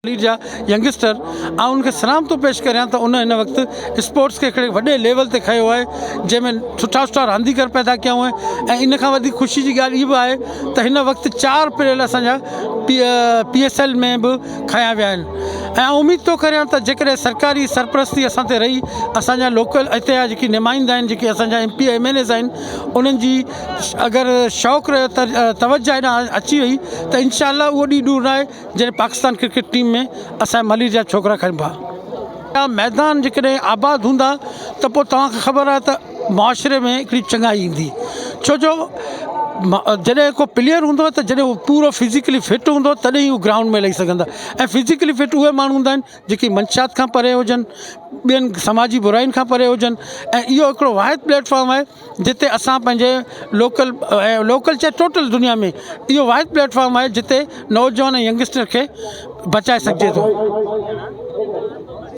ملير جا ينگسٽر آئون ان کي سلام ٿو پيش ڪريان ته ان هن وقت اسپورٽس کي هڪڙي وڏي ليول تي کنيو آهي جنهن ۾ سٺا سٺا رانديگر پيدا ڪيا هئائين ۽ ان کان وڌيڪ خوشي جي ڳالهه اها به آهي ته هن وقت چار پليئر اسان جا پي ايس ايل ۾ به کنيا ويا آهن ۽ آئون اميد ٿو ڪريان ته جيڪڏهن سرڪاري سرپرستي اسان تي رهي اسان جا لوڪل هتي جا جيڪي نمائندا آهن جيڪي اسان جا M P M N As آهن انهن جي اگر شوق رهيو ته توجه هيڏانهن اچي وئي ته انشاء الله اهو ڏينهن ڏور ناهي جڏهن پاڪستان ڪرڪيٽ ٽيم ۾ اسان جي ملير جا ڇوڪرا کڻبا. ميدان جيڪڏهن آباد هوندا ته پوء توهان کي خبر آهي ته معاشري ۾ هڪڙي چڱائي ايندي ڇو جو جڏهن ڪو پليئر هوندو ته جڏهن هو پورو فزيڪلي فٽ هوندو تڏهن ئي هو گرائونڊ ۾ لهي سگهندا ۽ فزيڪلي فٽ اهي ماڻهو هوندا آهن جيڪي منشيات کان پري هجن ٻين سماجي براين کان پري هجن ۽ اهو هڪڙو واحد پليٽ فارم آهي جتي اسان پنهنجي لوڪل ۽ لوڪل چاهي ٽوٽل دنيا ۾ اهو واحد پليٽ فارم آهي جتي نوجوان ۽ ينگسٽر کي بچائي سگهجي ٿو.